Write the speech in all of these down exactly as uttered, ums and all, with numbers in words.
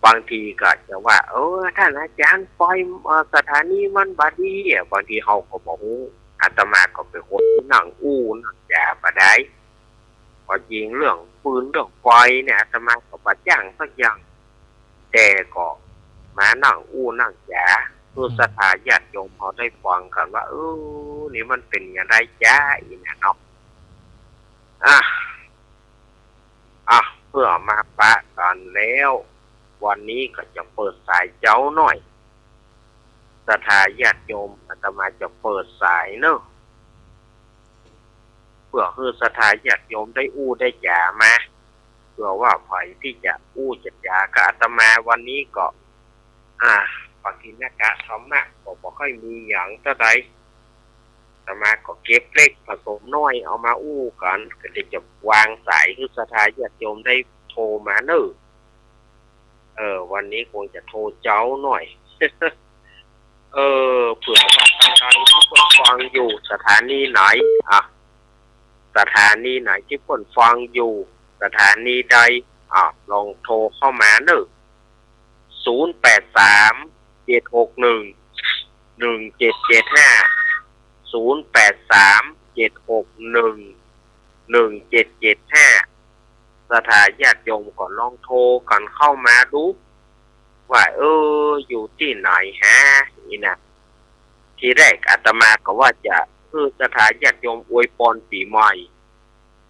บางทีก็จะว่า เออ ต้านอาจ๋ารย์ ปอย เอ่อ สถานีมันบ่ดีอะ บางทีเฮาก็บ่ฮู้ อาตมาก็เป๋นคนตี้นั่งอู้นั่งจ๋าบ่ได้ ก็จริงเรื่องฟืนเรื่องไฟเนี่ย อาตมาก็บ่จ้างสักอย่าง แต่ก็มานั่งอู้นั่งจ๋า หื้อศรัทธาญาติโยมเฮาได้ฟังกั๋นว่า เออ นี่มันเป๋นจะไดจ๊ะ อี้น่ะเนาะ อ่ะ อ่ะ เปื้อมาปะกั๋นแล้ว วันนี้ก็จะเปิดสายเจ๊าหน่อย ศรัทธาญาติโยม อาตมาจะเปิดสายเนาะ เปื้อหื้อศรัทธาญาติโยมได้อู้ได้จ๋ามา เปื้อว่าใผตี้จะอู้จะจ๋ากับอาตมาวันนี้ก็ อ่า ปกิณกะธรรมะก็บ่ค่อยมีหยังเต้าใด อาตมาก็เก็บเล็กผสมน้อยเอามาอู้กั๋น ก็เดี๋ยวจะวางสายหื้อศรัทธาญาติโยมได้โทรมาเนาะ เออ วันนี้คงจะโทรเจ๊าหน่อย เออ เปื้อว่าต้านใดตี้เปิ้นฟังอยู่สถานีไหน อ่ะ สถานีไหนตี้เปิ้นฟังอยู่ สถานีใด อ่ะ ลองโทรเข้ามาเนาะ ศูนย์แปดสาม เจ็ดหกหนึ่ง หนึ่งเจ็ดเจ็ดห้า ศูนย์แปดสาม เจ็ดหกหนึ่ง หนึ่งเจ็ดเจ็ดห้า ศรัทธาญาติโยมก็ลองโทรกั๋นเข้ามาดู ว่า เออ อยู่ตี้ไหนฮะ อี้น่ะ ทีแรกอาตมาก็ว่าจะหื้อศรัทธาญาติโยมอวยปอนปี๋ใหม่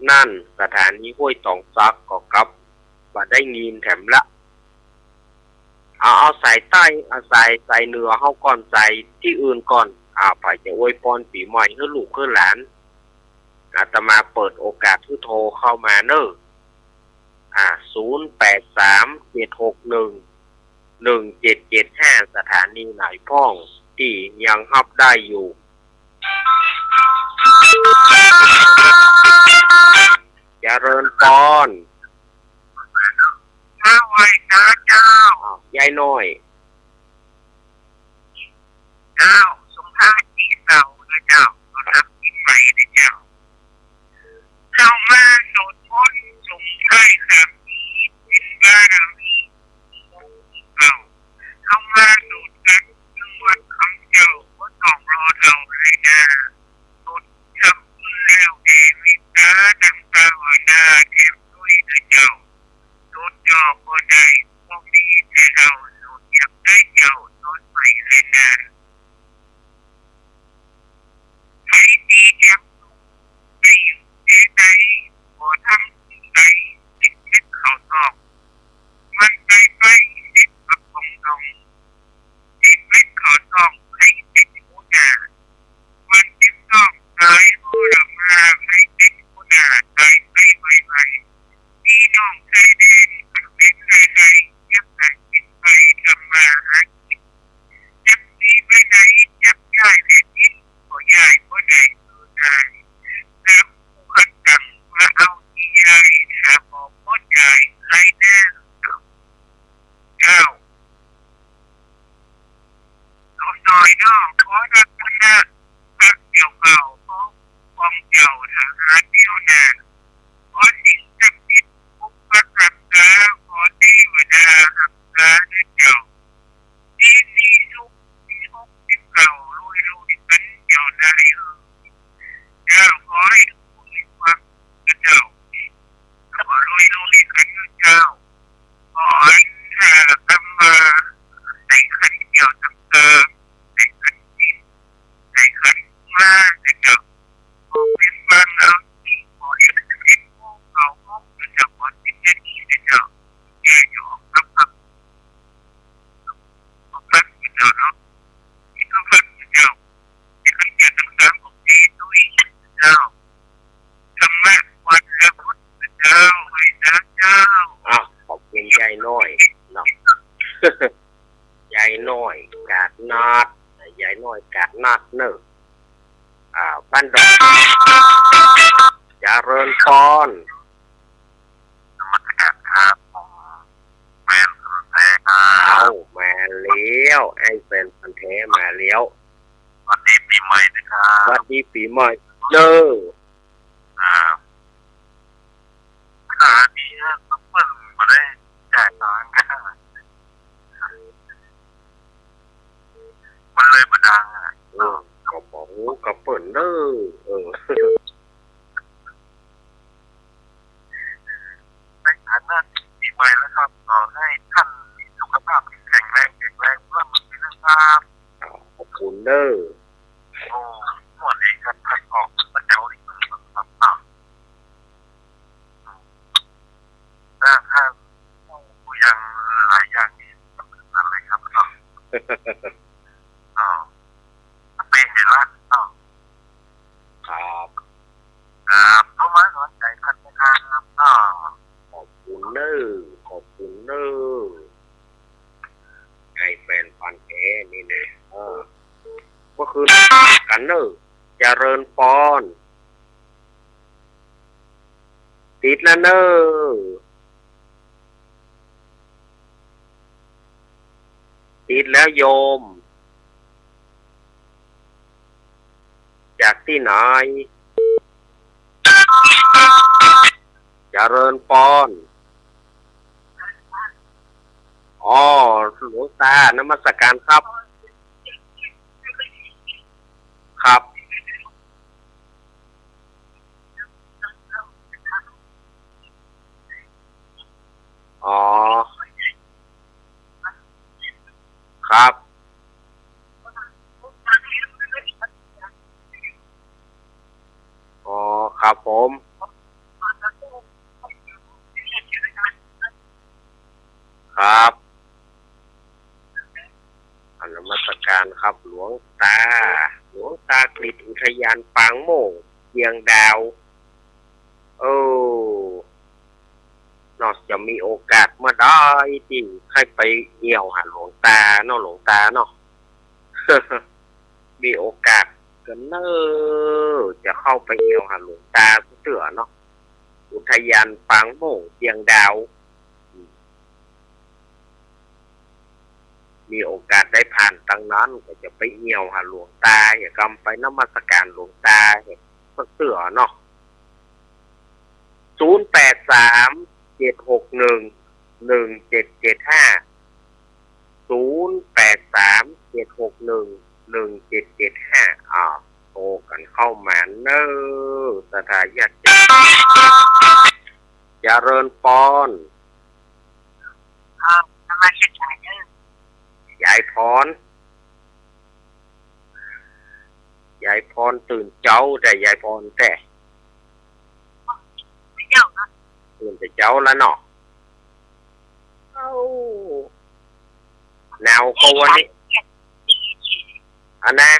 นั้นสถานีห้วยตองสักก็กลับบ่ได้ยินแถมละ เอา เอาสายใต้ เอาสาย สายเหนือเฮาก่อน สายตี้อื่นก่อน อ่า ใผจะอวยปอนปี๋ใหม่หื้อลูกหื้อหลาน อาตมาเปิดโอกาสหื้อโทรเข้ามาเนาะ อ่า ศูนย์แปดสาม เจ็ดหกหนึ่ง หนึ่งเจ็ดเจ็ดห้า สถานีไหนพ่องตี้ยังฮับได้อยู่ เจริญปอน เจ้า ไหว้สาเจ้า อ้าว ยายน้อย เจ้า สงท้ายปี๋เก่าเนาะเจ้า ต้อนฮับปี๋ใหม่เนาะเจ้า เฮามาสวดมนต์สงท้ายข้ามปี๋ เพ็ญบารมี เจ้า เฮามาสวดกั๋น เจิงวัดคำเจ้า บ่ต้องรอเฒ่าเลยนา สวดทำบุญแล้วแผ่เมตตา ตั้งภาวนาแถมตวยเนาะเจ้า สวดจ่อบ่ได้ บ่มีแต่เฮาสวดอย่างใดเจ้า สอนใหม่เลยนา ใผตี้ยัง ไปอยู่เตใด บ่ทำสิ่งใด ติดเม็ดข้าวตอก มันไปไป ติดปักของดอง ติดเม็ดข้าวตอก ใผเป็นหัวหน้า มันจึงต้องตาย บ่ลำหน้า ใผเป็นหัวหน้า ตายไปไวๆ พี่น้องชายแดน เป็นใดๆ ยังได้กินไป ทำมาหากิน จักมีไปไหน จักย้ายแผ่นดิน ก็ย้ายบ่ได้ คือนาย แล้วผู้คัดตั้งมาเอาตี้ย้าย ถ้าบ่พอใจ ใครแน่ เจ้า เขาซอยน้อง ขอรัตนะ พระเจ้าเก่า ขอปกป้องเจ้า ทหารแนวหน้า ขอสิ่งศักดิ์สิทธิ์ปกปักรักษา ขอเทวดารักษาเด้อเจ้า ปีนี้สุข ปีหกสิบเก้า รวยรวยกั๋นเจ้านายเอ๋ย เจ้า ขอหื้อทุกผู้มีความสุขเจ้า ขอรวยรวยกั๋นเจ้า ขออันถ้าคำว่า ใส่ขันเจ้าน้ำตา ใส่ขันสิน ใส่ขันมาเจ้า ขอเป็นบางเอาที่ ขอเอ็ดเอ็ดโมงเก้าโมงเจ้า ขอสิบนาทีเจ้า แก่อยู่ออกรับฟัง ออกรับเจ้าเนาะ ที่เขาฟังเจ้า ที่เขาเกิดต่างๆ ของที่ด้วยเจ้า ธรรมะวันละพุทธเจ้า ไหว้สาเจ้า อ้าว ขอบคุณยายน้อยเนาะ ยายน้อยกาดนาด ยายน้อยกาดนาดเนาะ อ่า บ้านดอน เจริญพร นมัสการครับผม แฟนพันธุ์แท้ครับ เอ้า มาแล้ว ไอ้แฟนพันธุ์แท้มาแล้ว สวัสดีปี๋ใหม่นะครับ สวัสดีปี๋ใหม่เนาะ อ่า อ่า นี่ฮะ เปิ้นบ่ได้จ่ายตังค์ครับ ปิ้นเน่อ เออ ในฐานะปีใหม่นะครับ ขอให้ท่านมีสุขภาพที่แข็งแรง แข็งแรง ร่ำรวยนะครับ ขอบคุณเน่อ โอ้ งวดนี้ครับ ท่านออกมาแจ๋วดีครับ อ่า ท่าน อย่างหลายอย่างนี่สำคัญเลยครับเนาะ อ้าว ไปเห็นละ อ้าว ครับ ครับ เข้ามาสนใจกันนะครับ อ้าว ขอบคุณเน่อ ขอบคุณเน่อ ไงแฟนพันธุ์แท้นี่นะ เออ ก็คือกันเน่อ เจริญปอน ติดแล้วเน่อ ติดแล้วโยม จากตี้ไหน เจริญปอน อ๋อ หลวงตา นมัสการครับ ครับ อ๋อ ครับ อ๋อ ครับผม ครับ นมัสการครับหลวงตา หลวงตากฤษ อุทยานปางโม่งเจียงดาว เออ เนาะ จะมีโอกาสเมื่อใดตี้ใค่ไปเอี่ยวหาหลวงตาเนาะ หลวงตาเนาะ มีโอกาสกั๋นเน่อ จะเข้าไปเอี่ยวหาหลวงตาสักเตื้อเนาะ อุทยานปางโม่งเจียงดาว มีโอกาสได้ผ่านตังนั้นก็จะไปเอี่ยวหาหลวงตา เหียกำไปนมัสการหลวงตาสักเตื้อเนาะ ศูนย์แปดสาม เจ็ดหกหนึ่ง หนึ่งเจ็ดเจ็ดห้า ศูนย์แปดสาม เจ็ดหกหนึ่ง หนึ่งเจ็ดเจ็ดห้า อ่า โทรกั๋นเข้ามาเน่อ ศรัทธาญาติโยม เจริญปอน อ่า นมัสการเน่อ ยายปอน ยายปอนตื่นเจ๊าแต๊ ยายปอนแต๊ เจ๊านะ ตื่นแต่เจ๊าแล้วเนาะ เอ้า หนาวก่อวันนี้ อันนะ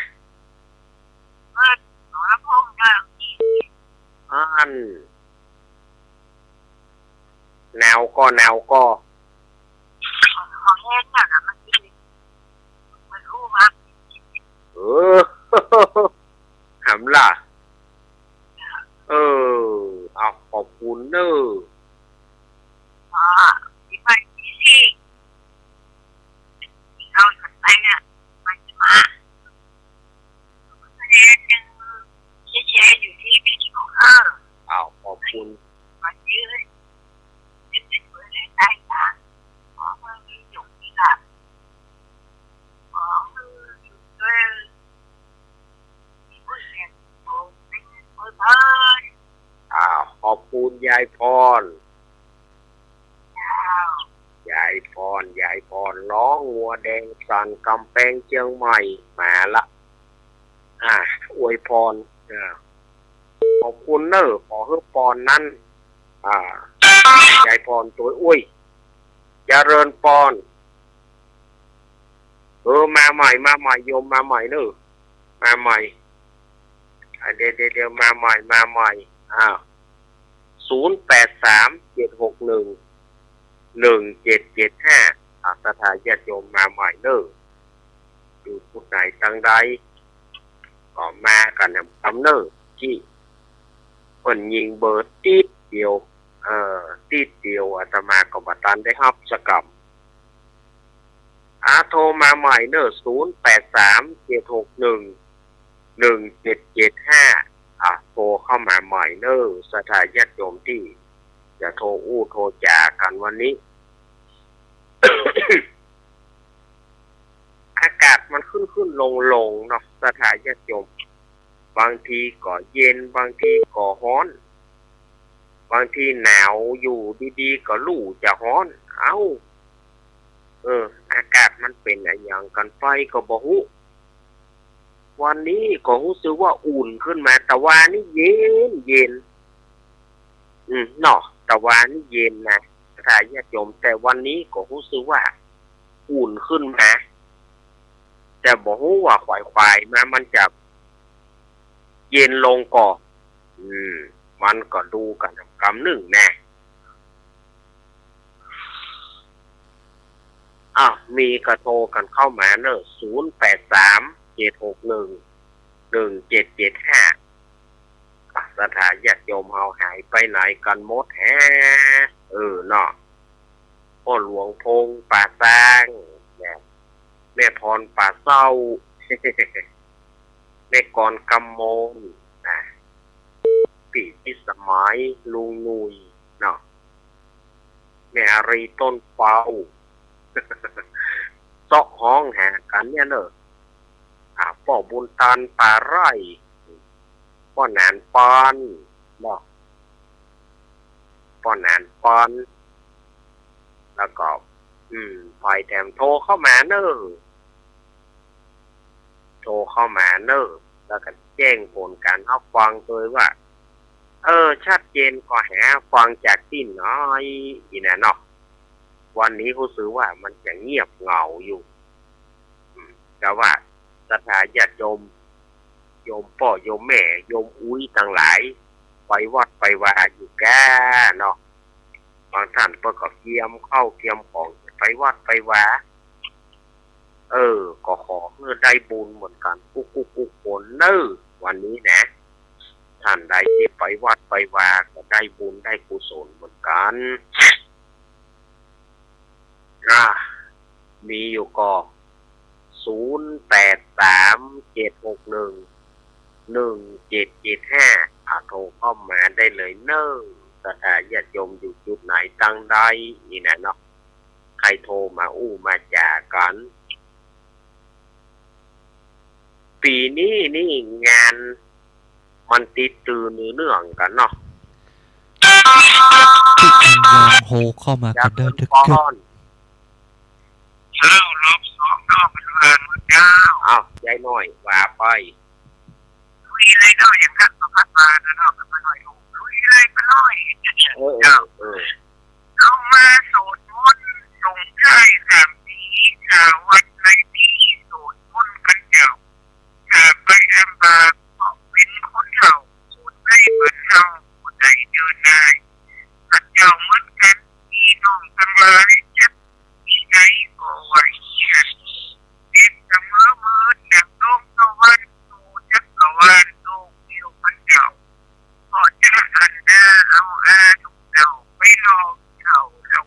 อัน หนาวก่อ หนาวก่อ เออ หำล่ะ เออ เอา ขอบคุณเน่อ อ้าว ขอบคุณ อ้าว ขอบคุณยายปอน ยายปอน ยายปอน ร้องงัวแดงสั่นกำแพงเจียงใหม่ มาละ อ่า อวยปอน อ่า ขอบคุณเน่อ ขอหื้อปอนนั้น อ่า ยายปอนตวย อุ้ย เจริญปอน เออ มาใหม่ มาใหม่ โยมมาใหม่เน่อ มาใหม่ อ่า เดี๋ยว เดี๋ยว เดี๋ยว มาใหม่ มาใหม่ อ่า ศูนย์แปดสาม เจ็ดหกหนึ่ง หนึ่งเจ็ดเจ็ดห้า อ่า ศรัทธาญาติโยมมาใหม่เน่อ อยู่ผู้ใดตังใด ก็มากั๋นนำกำเน่อ ตี้เปิ้นยิงเบอร์ติ๊ดเดียว เอ่อ ติ๊ดเดียว อาตมาก็บ่ตันได้ฮับสักกำ อ่า โทรมาใหม่เน่อ ศูนย์แปดสาม เจ็ดหกหนึ่ง หนึ่งเจ็ดเจ็ดห้า อ่า โทรเข้ามาใหม่เน่อ ศรัทธาญาติโยมตี้จะโทรอู้โทรจ๋ากั๋นวันนี้ อากาศมันขึ้นๆ ลงๆ เนาะ ศรัทธาญาติโยม บางทีก็เย็น บางทีก็ฮ้อน บางทีหนาว อยู่ดีๆ ก็ฮู้จะฮ้อน เอ้า เออ อากาศมันเป๋นอะหยังกั๋นไปก็บ่ฮู้ วันนี้ก็ฮู้สึกว่าอุ่นขึ้นมา ตะวานี้เย็นเย็น อืม เนาะ ตะวานี้เย็นนะ ศรัทธาญาติโยม แต่วันนี้ก็ฮู้สึกว่าอุ่นขึ้นมา แต่บ่ฮู้ว่าขวายๆ มามันจะเย็นลงก่อ อืม มันก็ดูกั๋นกำนึ่งนะ อ้าว มีก็โทรกั๋นเข้ามาเน่อ ศูนย์แปดสาม เจ็ดหกหนึ่ง หนึ่งเจ็ดเจ็ดห้า ศรัทธาญาติโยมเฮาหายไปไหนกั๋นหมดแฮะ เออเนาะ ป้อหลวงพงษ์ป่าซาง แม่ แม่พรป่าเศร้า แม่กรกำมล นะ ปี้พิสมัย ลุงหนุ่ย เนาะ แม่อารีต้นเปา เซาะฮ้องหากั๋นเนี่ยเน่อ อ่า ป้อบุญตันป่าไร่ ป้อหนานปอน เนาะ ป้อหนานปอน แล้วก็ อืม ใผแถมโทรเข้ามาเน่อ โทรเข้ามาเน่อ แล้วก็แจ้งผลก๋านฮับฟังตวยว่า เออ ชัดเจนก่อ หาฟังจากตี้ไหน อี้นะเนาะ วันนี้ฮู้สึกว่ามันจะเงียบเหงาอยู่ อืม แต่ว่าศรัทธาญาติโยม โยมป้อ โยมแม่ โยมอุ๊ยตังหลาย ไปวัดไปวาอยู่ก้าเนาะ บางต้านเปิ้นก็เกียมข้าวเกียมของไปวัดไปวา เออ ก็ขอหื้อได้บุญเหมือนกั๋นกู้ๆ กู้คนเน่อ วันนี้นะ ต้านใดตี้ไปวัดไปวาก็ได้บุญได้กุศลเหมือนกั๋น อ่า มีอยู่ก่อ ศูนย์แปดสาม เจ็ดหกหนึ่ง หนึ่งเจ็ดเจ็ดห้า อ่า โทรเข้ามาได้เลยเน่อ ศรัทธาญาติโยมอยู่จุดไหนตังใดอี้นะเนาะ ใค่โทรมาอู้มาจ๋ากั๋น ปี๋นี้นี่งานมันติดตื่นเนื่องกั๋นเนาะ ลองโทรเข้ามากั๋นได้เต๊อะ เจ้า เจ้า รอบสองเนาะ เปิ้นว่าเจ้า อ้าว ยายน้อย ว่าไป คุยอะไรเนาะ อย่างนั้นก็พัดมาเนาะ กันมาหน่อย คุยอะไรมาหน่อย เออ เออ เจ้า เออ เข้ามาสวดมนต์ส่งท้ายข้ามปี๋ ข้าวัดในปี๋สวดมนต์กั๋นเจ้า ข้าไปอำมาตย์เพราะเป๋นคนเฒ่า คนในบ้านเฮา ผู้ใดเดินได้ กั๋นเจ้าเหมือนกั๋น ปี้น้องตังหลาย จัก ตี้ไหนก็ไหว้กั๋น เปรียบเสมือเหมือนดั่งดวงตะวันสู่จักรวาลโลกเดียวกั๋นเจ้า ก็จะหันหน้าเอาอาลูกเต้าไปหล่อเฒ่าเฒ่า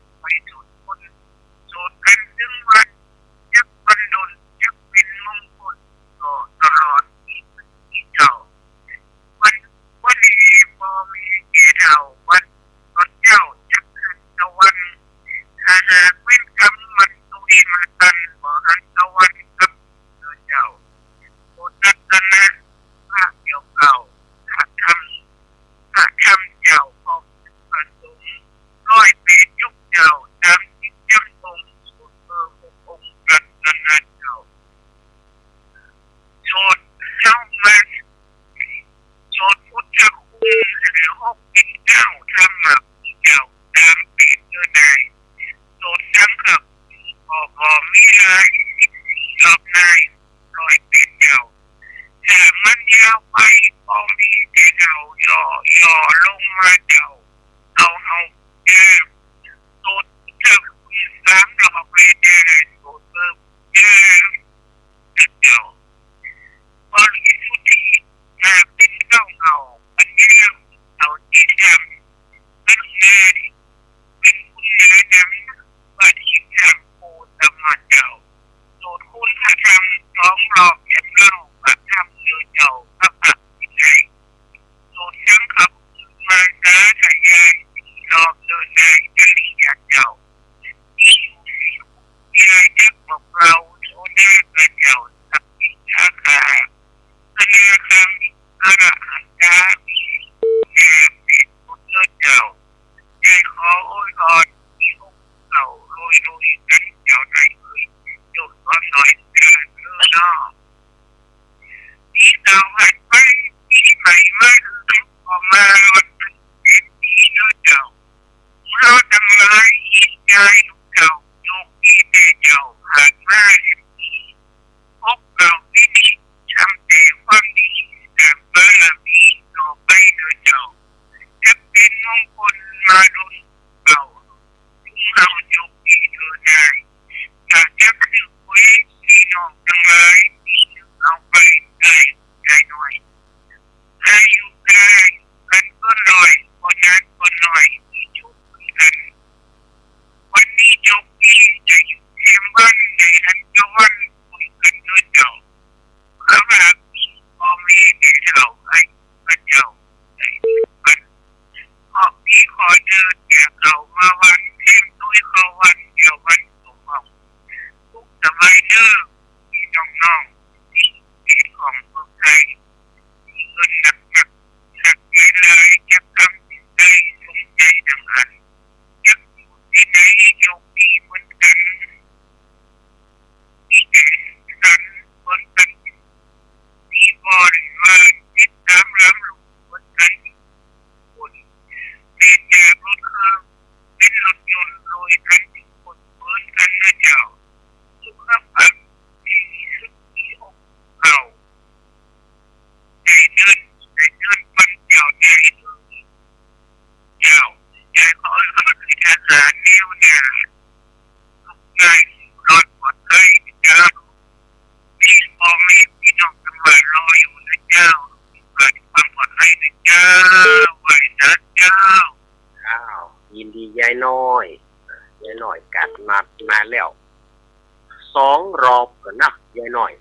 สองรอบก่อนนะ ยายน้อย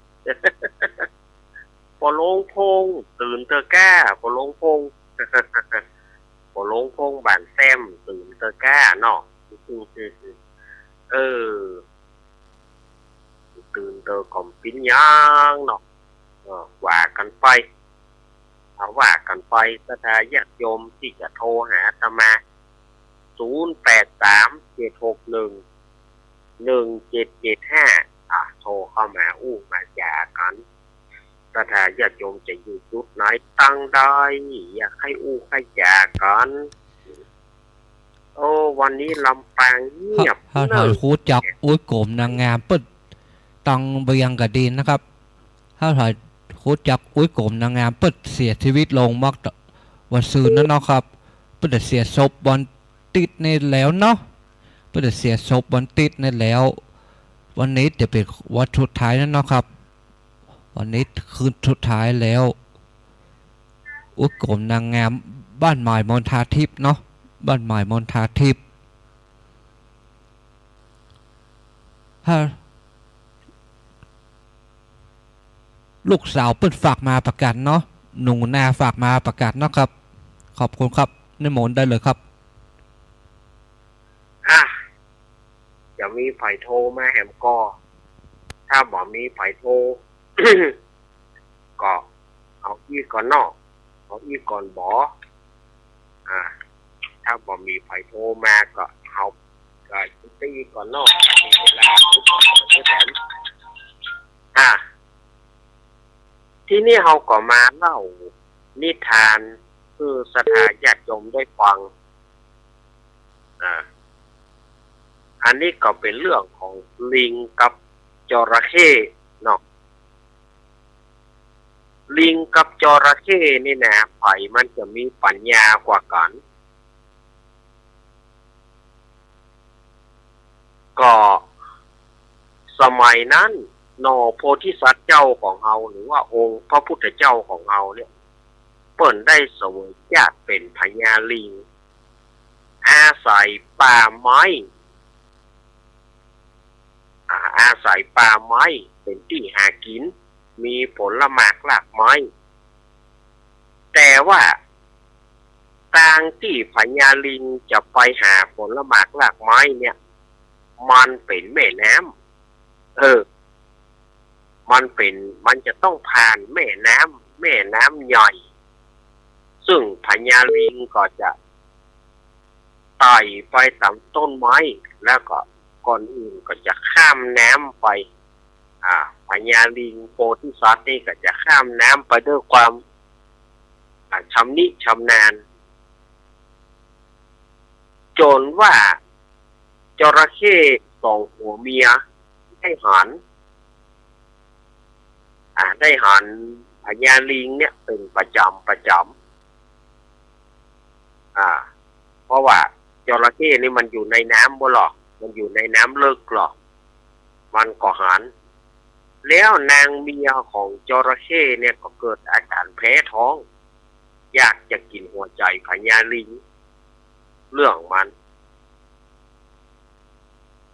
ป้อหลวงพงษ์ตื่นเต๊อะก้า ป้อหลวงพงษ์ ป้อหลวงพงษ์บ้านแซม ตื่นเต๊อะก้าเนาะ เออ ตื่นเต๊อะก่อมเป๋นหยังเนาะ เออ ว่ากั๋นไป เอาว่ากั๋นไป ศรัทธาญาติโยมตี้จะโทรหาอาตมา ศูนย์แปดสาม เจ็ดหกหนึ่ง หนึ่งเจ็ดเจ็ดห้า อ่ะ โทรเข้ามาอู้มาจ๋ากั๋น ศรัทธาญาติโยมจะอยู่จุดไหนตังใด อยากหื้ออู้หื้อจ๋ากั๋น โอ้ วันนี้ลำปางเงียบ เฮา เฮา เนิ่น เฮาฮู้จักอุ๊ยโก๋มนางงามเปิ้น ตังเวียงกะดีนะครับ เฮา เฮาฮู้จักอุ๊ยโก๋มนางงามเปิ้นเสียจีวิตลงเมื่อวันซืนนั้นเนาะครับ เปิ้นจะเสียศพวันติ๊ดนี้แล้วเนาะ เปิ้นจะเสียศพวันติ๊ดนี้แล้ว วันนี้จะเป๋นวันสุดท้ายนั้นเนาะครับ วันนี้คืนสุดท้ายแล้ว อุ๊ยโก๋มนางงามบ้านหมายมนทาทิพย์เนาะ บ้านหมายมนทาทิพย์ ฮะ ลูกสาวเปิ้นฝากมาประกาศเนาะ หนูนาฝากมาประกาศเนาะครับ ขอบคุณครับ นิมนต์ได้เลยครับ อ่ะ จะมีใผโทรมาแหมก่อ ถ้าบ่มีใผโทร ก็เอาอี้ก่อนเนาะ เอาอี้ก่อนบ่ อ่า ถ้าบ่มีใผโทรมาก็เอา ก็ตี้ก่อนเนาะ มีเวลา อ่า ทีนี้เฮาก็มาเล่านิทานหื้อศรัทธาญาติโยมได้ฟัง อ่า อันนี้ก็เป๋นเรื่องของลิงกับจระเข้เนาะ ลิงกับจระเข้นี่นะ ใผมันจะมีปัญญากว่ากั๋น ก็สมัยนั้นเนาะ โพธิสัตว์เจ้าของเฮา หรือว่าองค์พระพุทธเจ้าของเฮาเนี่ย เปิ้นได้เสวยชาติเป๋นพญาลิง อาศัยป่าไม้ อ่า อาศัยป่าไม้เป๋นตี้หากิ๋น มีผลหมากรากไม้ แต่ว่าตางตี้พญาลิงจะไปหาผลหมากรากไม้เนี่ย มันเป๋นแม่น้ำ เออ มันเป๋น มันจะต้องผ่านแม่น้ำ แม่น้ำใหญ่ ซึ่งพญาลิงก็จะไต่ไปต๋ามต้นไม้ แล้วก็ก่อนอื่นก็จะข้ามน้ำไป อ่า พญาลิงโพธิสัตว์นี่ก็จะข้ามน้ำไปด้วยความ อ่า ชำนิชำนาญ จ๋นว่าจระเข้สองผัวเมียได้หัน อ่า ได้หันพญาลิงเนี่ยเป๋นประจ๋ำประจ๋ำ อ่า เพราะว่าจระเข้นี่มันอยู่ในน้ำบ่ล่อ มันอยู่ในน้ำเลิกล่อ มันก็หัน แล้วนางเมียของจระเข้เนี่ยก็เกิดอาก๋ารแพ้ท้อง อยากจะกิ๋นหัวใจ๋พญาลิง เรื่องมัน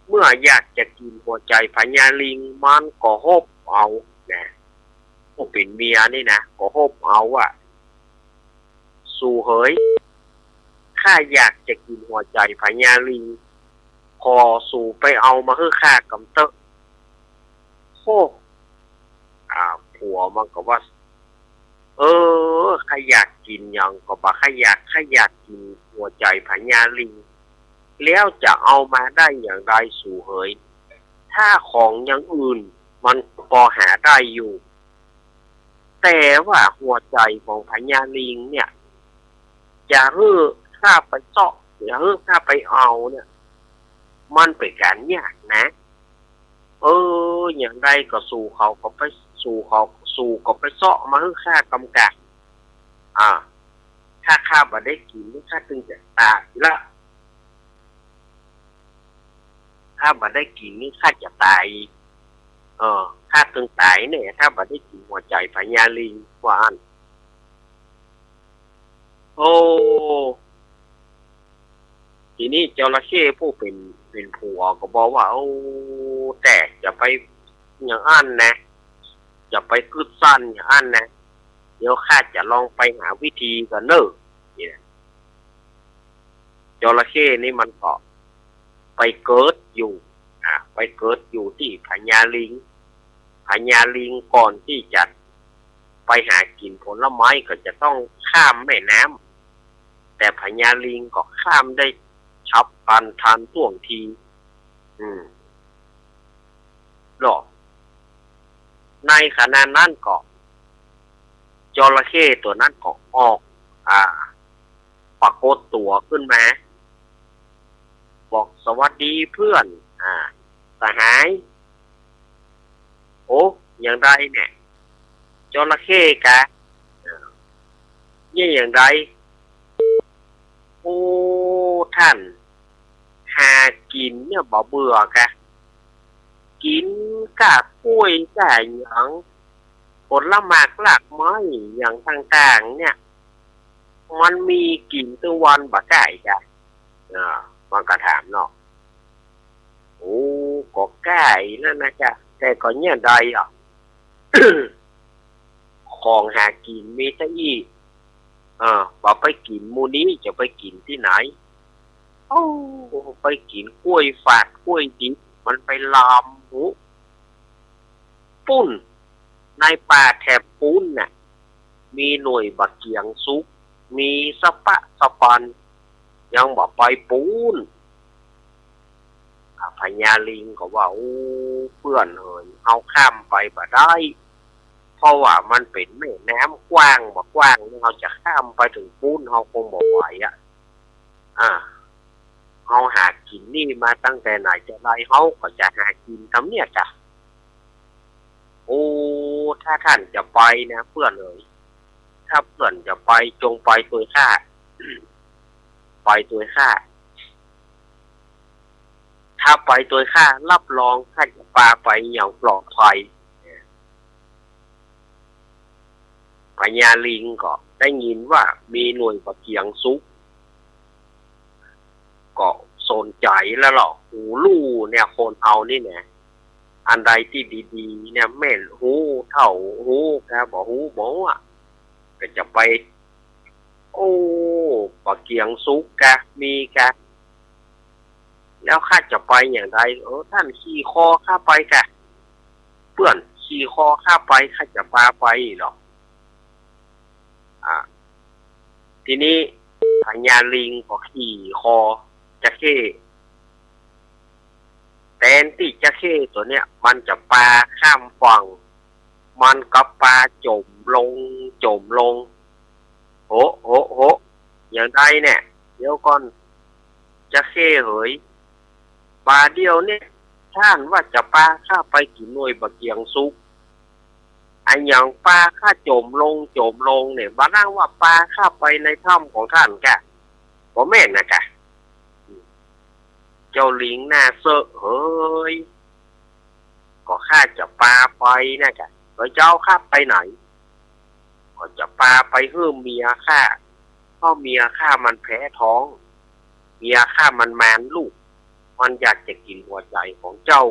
เมื่ออยากจะกิ๋นหัวใจ๋พญาลิง มันก็ฮบเอานะ ผู้เป๋นเมียนี่นะ ก็ฮบเอาว่า สูเหย ข้าอยากจะกิ๋นหัวใจ๋พญาลิง ขอสูไปเอามาหื้อข้ากำเต๊อะ โอ้ อ่า ผัวมันก็ว่า เออ ข้าอยากกิ๋นหยังก็บ่า ข้าอยาก ข้าอยากกิ๋นหัวใจ๋พญาลิง แล้วจะเอามาได้อย่างใดสูเหย ถ้าของอย่างอื่นมันก็ปอหาได้อยู่ แต่ว่าหัวใจ๋ของพญาลิงเนี่ย จะหื้อข้าไปเซาะ จะหื้อข้าไปเอาเนี่ย มันเป๋นก๋านยากนะ เออ อย่างใดก็สูเขาก็ไป สูเขา สูก็ไปเซาะมาหื้อข้ากำกะ อ่า ถ้าข้าบ่ได้กิ๋นนี่ข้าตึงจะต๋ายละ ข้าบ่ได้กิ๋นนี่ข้าจะต๋าย เออ ข้าตึงต๋ายเนี่ย ถ้าบ่ได้กิ๋นหัวใจ๋พญาลิง ว่าอั้น โอ้ ทีนี้จระเข้ผู้เป๋น เป๋นผัวก็บอกว่า โอ้ แต แต่จะไปอย่างอั้นนะ จะไปกึ๊ดสั้นอย่างอั้นนะ เดี๋ยวข้าจะลองไปหาวิธีก่อนเน่อ เนี่ย จระเข้นี่มันก็ไปเกิดอยู่ อ่า ไปเกิดอยู่ตี้พญาลิง พญาลิงก่อนตี้จะไปหากิ๋นผลไม้ก็จะต้องข้ามแม่น้ำ แต่พญาลิงก็ข้ามได้ฉับพลันทันท่วงที อืม เนาะ ในขณะนั้นก็ จระเข้ตั๋วนั้นก็ออก อ่า ปรากฏตั๋วขึ้นมา บอก "สวัสดีเพื่อน อ่า สหาย โอ้ อย่างใดเนี่ย จระเข้กา เนี่ยอย่างใด โอ้ ท่าน หากิ๋นเนี่ยบ่เบื่อกา กิ๋นก้ากล้วยก้าหยัง ผลหมากรากไม้อย่างต่างๆ เนี่ย มันมีกิ๋นตึงวันบ่ก้าอีกอะ" อ่า มันก็ถามเนาะ "โอ้ ก็ก้าอี้นั่นนะจ๊ะ แต่ก็เนี่ยใดอะ ของหากิ๋นมีแต่อี้ เออ บ่ไปกิ๋นหมู่นี้จะไปกิ๋นตี้ไหน โอ้ ไปกิ๋นกล้วยฝาดกล้วยดิบ มันไปลามพุ้น ในป่าแถบปู๊นน่ะ มีหน่วยบักเกียงสุก มีสะปะสะปัน ยังบ่ไปปู๊น" อ่ะ พญาลิงก็ว่า "โอ้ เปื้อนเหย เฮาข้ามไปบ่ได้ เพราะว่ามันเป๋นแม่น้ำกว้างบ่ากว้าง เฮาจะข้ามไปเถิงปู๊นเฮาคงบ่ไหวอะ อ่า เฮาหากิ๋นนี่มาตั้งแต่ไหนแต่ไร เฮาก็จะหากิ๋นต๋ามเนี่ยจ้ะ โอ้ ถ้าท่านจะไปนะเปื้อนเหย ถ้าเปื้อนจะไปจงไปตวยข้า ไปตวยข้า ถ้าไปตวยข้ารับรองข้าจะปาไปอย่างปลอดภัย" พญาลิงก็ได้ยินว่ามีหน่วยบักเกียงสุก ก็สนใจ๋แล้วเนาะ ฮู้ลู่เนี่ยคนเฮานี่แหละ อันใดตี้ดีๆ เนี่ยแม่นฮู้เต้าฮู้กา บ่ฮู้บ่อะ ก็จะไป โอ้ บักเกียงสุกกา มีกา แล้วข้าจะไปอย่างใด เออ ท่านขี่คอข้าไปกา เปื้อนขี่คอข้าไป ข้าจะปาไปเนาะ อ่า ทีนี้พญาลิงก็ขี่คอจระเข้ แตนตี้จระเข้ตั๋วเนี้ยมันจะปาข้ามฝั่ง มันก็ปาจ๋มลง จ๋มลง โห โห โห อย่างใดเนี่ย เดี๋ยวก่อน จระเข้เหย บ่าเดี่ยวเนี่ย ท่านว่าจะปาข้าไปกิ๋นหน่วยบักเกียงสุก อะหยังปาข้าจ๋มลง จ๋มลงเนี่ย บ่านั่นว่าปาข้าไปในถ้ำของท่านกา บ่แม่นนะกา เจ้าลิงหน้าเซอะเหย ก็ข้าจะปาไปนะกา แล้วเจ้าข้าไปไหน ก็จะปาไปหื้อเมียข้า เพราะเมียข้ามันแพ้ท้อง เมียข้ามันมานลูก มันอยากจะกิ๋นหัวใจ๋ของเจ้า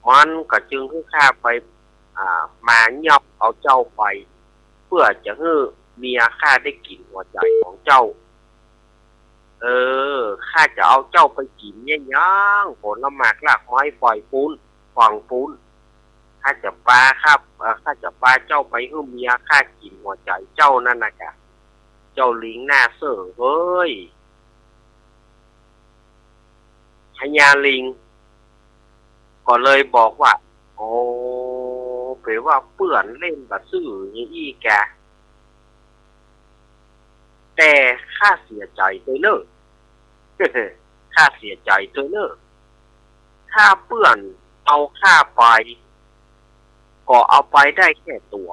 มันก็จึงหื้อข้าไป อ่า มายับเอาเจ้าไป เปื้อจะหื้อเมียข้าได้กิ๋นหัวใจ๋ของเจ้า เออ ข้าจะเอาเจ้าไปกิ๋นเนี่ยยัง ผลหมากรากไม้ฝ่ายปู๊น ฝั่งปู๊น ข้าจะปาข้า เอ่อ ข้าจะปาเจ้าไปหื้อเมียข้ากิ๋นหัวใจ๋เจ้านั่นนะกา เจ้าลิงหน้าเซอะเหย พญาลิงก็เลยบอกว่า โอ้ เป๋นว่าเปื้อนเล่นบ่ซื่ออย่างอี้กา แต่ข้าเสียใจ๋ตวยเน่อ ข้าเสียใจ๋ตวยเน่อ ถ้าเปื้อนเอาข้าไป ก็เอาไปได้แค่ตั๋ว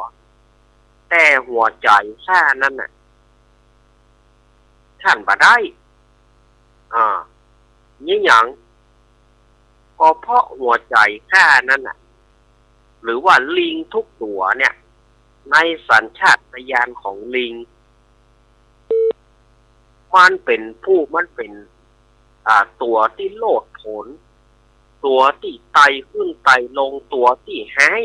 แต่หัวใจ๋ข้านั้นน่ะ ท่านบ่ได้ อ่า เนี่ยหยัง ก็เพราะหัวใจ๋ข้านั้นน่ะ หรือว่าลิงทุกตั๋วเนี่ย ในสัญชาตญาณของลิง มันเป๋นผู้ มันเป๋น อ่า ตั๋วตี้โลดโผน ตั๋วตี้ไต่ขึ้นไต่ลง ตั๋วตี้ฮ้าย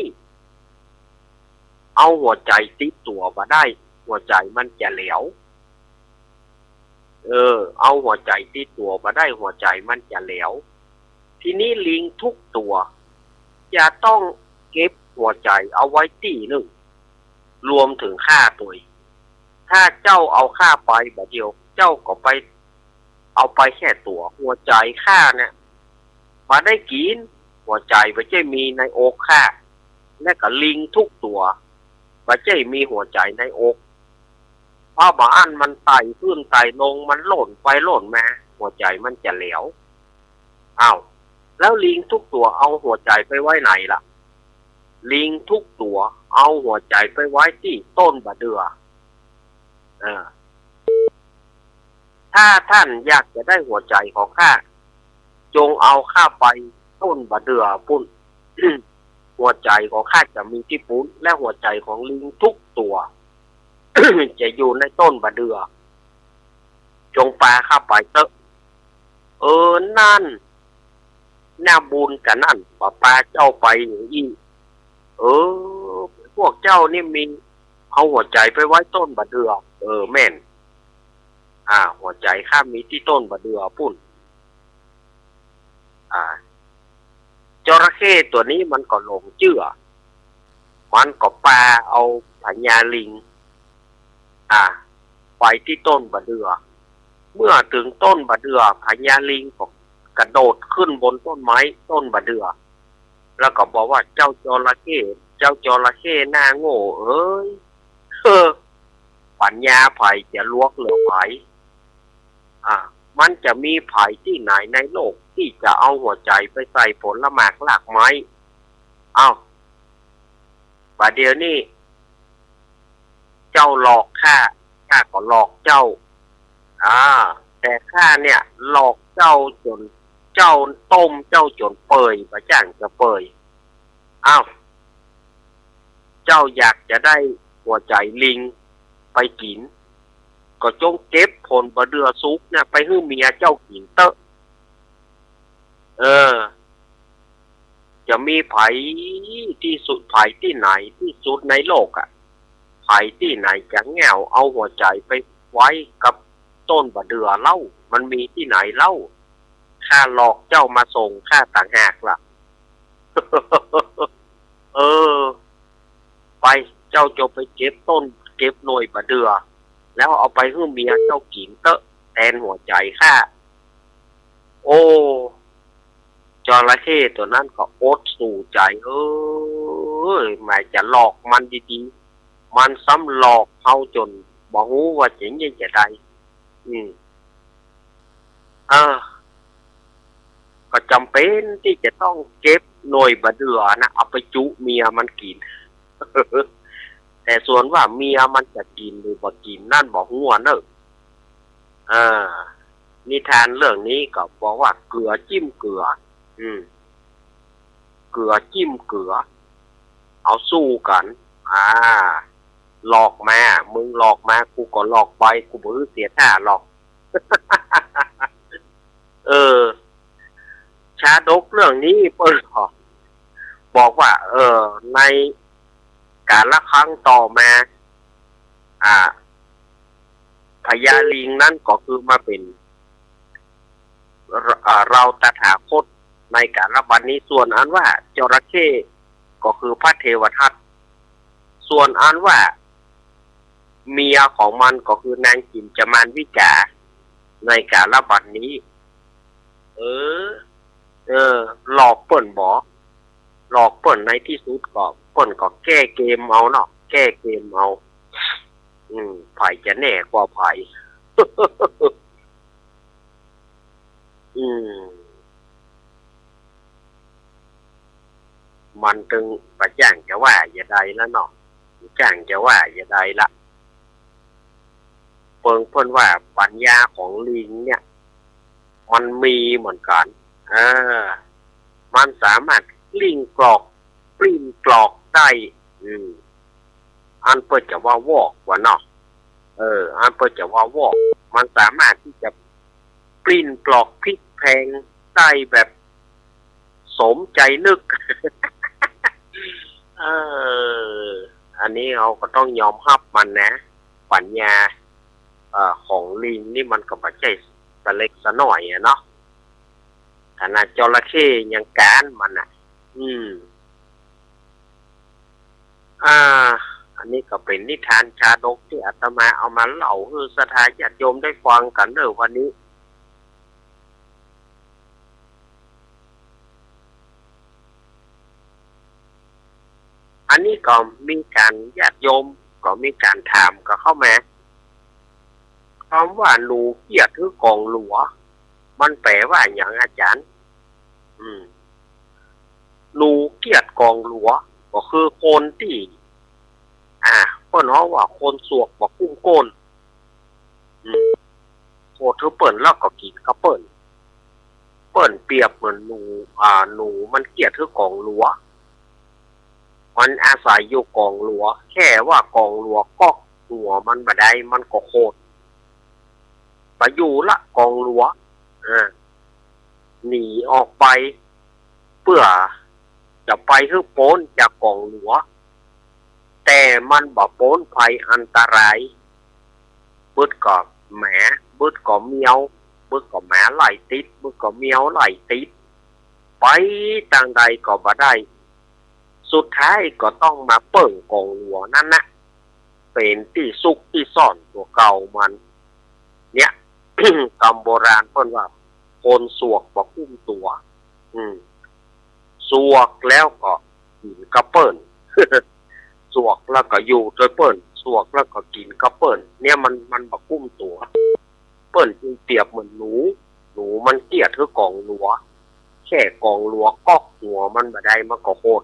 เอาหัวใจ๋ติดตั๋วบ่ได้ หัวใจ๋มันจะแหลว เออ เอาหัวใจ๋ติดตั๋วบ่ได้ หัวใจ๋มันจะแหลว ทีนี้ลิงทุกตั๋วจะต้องเก็บหัวใจ๋เอาไว้ตี้นึ่ง รวมเถิงข้าตวย ถ้าเจ้าเอาข้าไปบ่าเดี่ยว เจ้าก็ไป เอาไปแค่ตั๋ว หัวใจ๋ข้าเนี่ยบ่ได้กิ๋น หัวใจ๋บ่ใจ้มีในอกข้า และก็ลิงทุกตั๋วบ่ใจ้มีหัวใจ๋ในอก เพราะบ่าอั้นมันไต่ขึ้นไต่ลง มันโล่นไปโล่นมา หัวใจ๋มันจะแหลว อ้าว แล้วลิงทุกตั๋วเอาหัวใจ๋ไปไว้ไหนล่ะ ลิงทุกตั๋วเอาหัวใจ๋ไปไว้ตี้ต้นบ่าเดื่อ เออ ถ้าท่านอยากจะได้หัวใจ๋ของข้า จงเอาข้าไปต้นบ่าเดื่อปู๊น หัวใจ๋ของข้าจะมีตี้ปู๊น และหัวใจ๋ของลิงทุกตั๋ว จะอยู่ในต้นบ่าเดื่อ จงปาข้าไปเต๊อะ เออ นั่น หน้าบุญกะนั่น บ่ปาเจ้าไปอี้ เออ พวกเจ้านี่มี เอาหัวใจ๋ไปไว้ต้นบ่าเดื่อ เออ แม่น อ่า หัวใจ๋ข้ามีตี้ต้นบ่าเดื่อปู๊น อ่า จระเข้ตั๋วนี้มันก็หลงเจื้อ มันก็ปาเอาพญาลิง อ่า ไปตี้ต้นบ่าเดื่อ เมื่อเถิงต้นบ่าเดื่อ พญาลิงก็กระโดดขึ้นบนต้นไม้ต้นบ่าเดื่อ แล้วก็บอกว่า เจ้าจระเข้ เจ้าจระเข้หน้าโง่เอ๋ย เฮ้อ ปัญญาใผจะลวกเหลือใผ อ่า มันจะมีใผตี้ไหนในโลกตี้จะเอาหัวใจ๋ไปใส่ผลหมากรากไม้ เอ้า บ่าเดี่ยวนี้ เจ้าหลอกข้า ข้าก็หลอกเจ้า อ่า แต่ข้าเนี่ยหลอกเจ้าจ๋น เจ้าต้มเจ้าจ๋นเปื่อย บ่จ้างจะเปื่อย อ้าว เจ้าอยากจะได้หัวใจ๋ลิงไปกิ๋น ก็จงเก็บผลบ่าเดื่อสุกเนี่ยไปหื้อเมียเจ้ากิ๋นเต๊อะ เออ จะมีใผตี้สุด ใผตี้ไหนตี้สุดในโลกอะ ใผตี้ไหนจะแง่วเอาหัวใจ๋ไปไว้กับต้นบ่าเดื่อเล่า มันมีตี้ไหนเล่า ข้าหลอกเจ้ามาส่งข้าต่างหากล่ะ เออ ไป เจ้าจงไปเก็บต้น เก็บหน่วยบ่าเดื่อ แล้วเอาไปหื้อเมียเจ้ากิ๋นเต๊อะ แตนหัวใจ๋ข้า โอ้ จระเข้ตั๋วนั้นก็อดสู้ใจ๋ เอ้ย แม้จะหลอกมันดีๆ มันซ้ำหลอกเฮาจ๋นบ่ฮู้ว่าจะเยียะจะใด อืม เออ ก็จ๋ำเป๋นตี้จะต้องเก็บหน่วยบ่าเดื่อนะ เอาไปจุเมียมันกิ๋น แต่ส่วนว่าเมียมันจะกิ๋นหรือบ่กิ๋นนั่นบ่ฮู้เน่อ เออ นิทานเรื่องนี้ก็บอกว่าเกลือจิ้มเกลือ อืม เกลือจิ้มเกลือ เอาสู้กั๋น อ่า หลอกมา มึงหลอกมา กูก็หลอกไป กูบ่หื้อเสียท่าหรอก เออ ชาดกเรื่องนี้เปิ้นก็บอกว่า เออ ในกาลครั้งต่อมา อ่า พญาลิงนั้นก็คือมาเป๋น อ่า เราวตถาคตในกาลบัดนี้ ส่วนอันว่าจระเข้ก็คือพระเทวทัต ส่วนอันว่าเมียของมันก็คือนางกิ๋ญจมานวิกา ในกาลบัดนี้ เออ เออ หลอกเปิ้นบ่ หลอกเปิ้น ในตี้สุดก็เปิ้นก็แก้เกมเอาเนาะ แก้เกมเอา อืม ใผจะแน่กว่าใผ อืม มันตึงบ่จ้างจะว่าจะใดละเนาะ บ่จ้างจะว่าจะใดละ เปิงเปิ้นว่าปัญญาของลิงเนี่ย มันมีเหมือนกั๋น เออ มันสามารถกลิ้งกลอก ปลิ้นกลอกได้ อืม อันเปิ้นจะว่าวอกว่าเนาะ เออ อันเปิ้นจะว่าวอก มันสามารถตี้จะปลิ้นกลอกพลิกแพลงได้แบบ สมใจ๋นึก เออ อันนี้เฮาก็ต้องยอมฮับมันนะ ปัญญา เอ่อ ของลิงนี่มันก็บ่ใจ้สะเล็กสะน้อยอะเนาะ ขนาดจระเข้ยังก๊านมันน่ะ อืม อ่า อันนี้ก็เป๋นนิทานชาดกตี้อาตมาเอามาเล่าหื้อศรัทธาญาติโยมได้ฟังกั๋นเน่อวันนี้ อันนี้ก็มีก๋านญาติโยมก็มีก๋านถามกั๋นเข้ามา กำว่าหนูเกียจหื้อกองหลัว มันแป๋ว่าหยังอาจ๋ารย์ อืม หนูเกียจกองหลัว ก็คือคนตี้ อ่า เปิ้นฮ้องว่าคนสวกบ่กุ้มก้น อืม โขดหื้อเปิ้นแล้วก็กิ๋นกับเปิ้น เปิ้นเปรียบเหมือนหนู อ่า หนูมันเกียจหื้อกองหลัว มันอาศัยอยู่กองหลัว แค่ว่ากองหลัวก๊อกหัวมันบ่ได้ มันก็โขด บ่อยู่ละกองหลัว อ่า หนีออกไป เปื้อจะไปหื้อป๊นจากกองหลัว แต่มันบ่ป๊นภัยอันตราย บึดก็หมา บึดก็แมว บึดก็หมาไล่ติด บึดก็แมวไล่ติด ไปตางใดก็บ่ได้ สุดท้ายก็ต้องมาเปิ้งกองหลัวนั้นนะ เป๋นตี้ซุกตี้ซ่อนตั๋วเก่ามัน เนี่ย กำโบราณเปิ้นว่า คนสวกบ่กุ้มตั๋ว อืม สวกแล้วก็กิ๋นกับเปิ้น สวกแล้วก็อยู่ตวยเปิ้น สวกแล้วก็กิ๋นกับเปิ้น เนี่ยมัน มันบ่กุ้มตั๋ว เปิ้นจึงเปรียบเหมือนหนู หนูมันเกียจหื้อกองหลัว แค่กองหลัวก๊อกหัวมันบ่ได้ มันก็โขด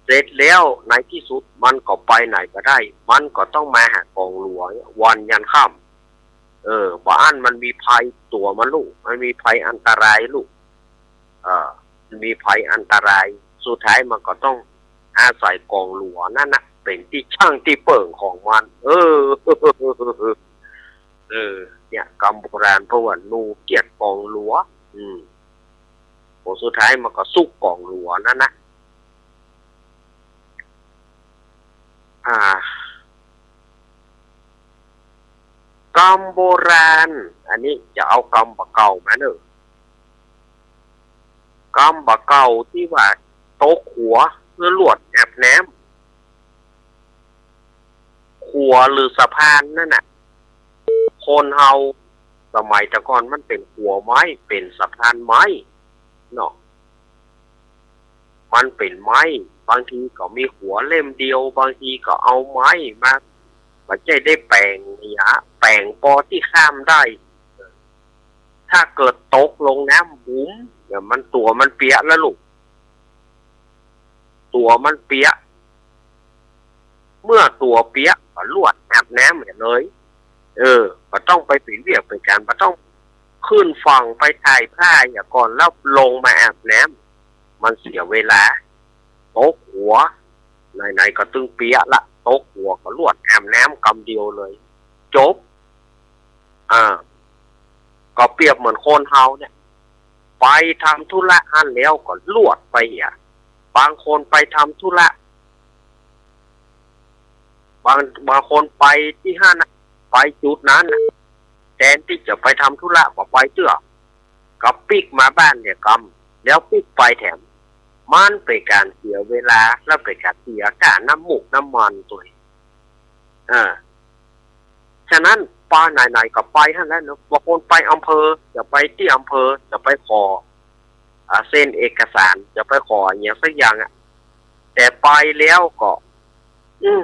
เสร็จแล้วในตี้สุดมันก็ไปไหนบ่ได้ มันก็ต้องมาหากองหลัววันยันค่ำ เออ บ่อั้นมันมีภัยตั๋วมันลูก มันมีภัยอันตรายลูก เออ มันมีภัยอันตราย สุดท้ายมันก็ต้องอาศัยกองหลัวนั้นนะ เป๋นตี้ชั่งตี้เปิ้งของมัน เออ เออ เนี่ย กำโบราณเปิ้นว่าหนูเกียจกองหลัว อืม ผลสุดท้ายมันก็ซุกกองหลัวนั้นนะ อ่า กำโบราณ อันนี้จะเอากำบ่าเก่ามาเน่อ กำบ่าเก่าตี้ว่าตกขัวเปื้อลวดอาบน้ำ ขัวหรือสะพานนั่นน่ะ คนเฮาสมัยแต่ก่อนมันเป๋นขัวไม้ เป๋นสะพานไม้เนาะ มันเป๋นไม้ บางทีก็มีขัวเล่มเดียว บางทีก็เอาไม้มา บ่ใจ้ได้แป๋งเนี่ย แป๋งปอตี้ข้ามได้ ถ้าเกิดตกลงน้ำบุ๋มเนี่ย มันตั๋วมันเปียะแล้วลูก ตั๋วมันเปียะ เมื่อตั๋วเปียะก็ลวดอาบน้ำเนี่ยเลย เออ บ่ต้องไปเป๋นเวียกเป๋นก๋าน บ่ต้องขึ้นฝั่งไปถ่ายผ้าอย่างก่อนแล้วลงมาอาบน้ำ มันเสียเวลา ตกขัว ไหนๆ ก็ตึงเปียะละ ตกขัวก็ลวดอาบน้ำกำเดียวเลย จบ อ่า ก็เปรียบเหมือนคนเฮาเนี่ย ไปทำธุระหั้นแล้วก็ลวดไปเหีย บางคนไปทำธุระ บาง บางคนไปตี้หั้นน่ะ ไปจุดนั้นน่ะ แตนตี้จะไปทำธุระบ่ไปเตื้อ ก็ปิ๊กมาบ้านเนี่ยกำ แล้วปิ๊กไปแถม มันเป๋นก๋านเสียเวลา แล้วเป๋นก๋านเสียก้าน้ำมูกน้ำมันตวย อ่า ฉะนั้นไปไหนๆ ก็ไปหั้นแหละเนาะ บางคนไปอำเภอ จะไปตี้อำเภอ จะไปขอ อ่า เซ็นเอกสาร จะไปขออะหยังสักอย่างอะ แต่ไปแล้วก็ อืม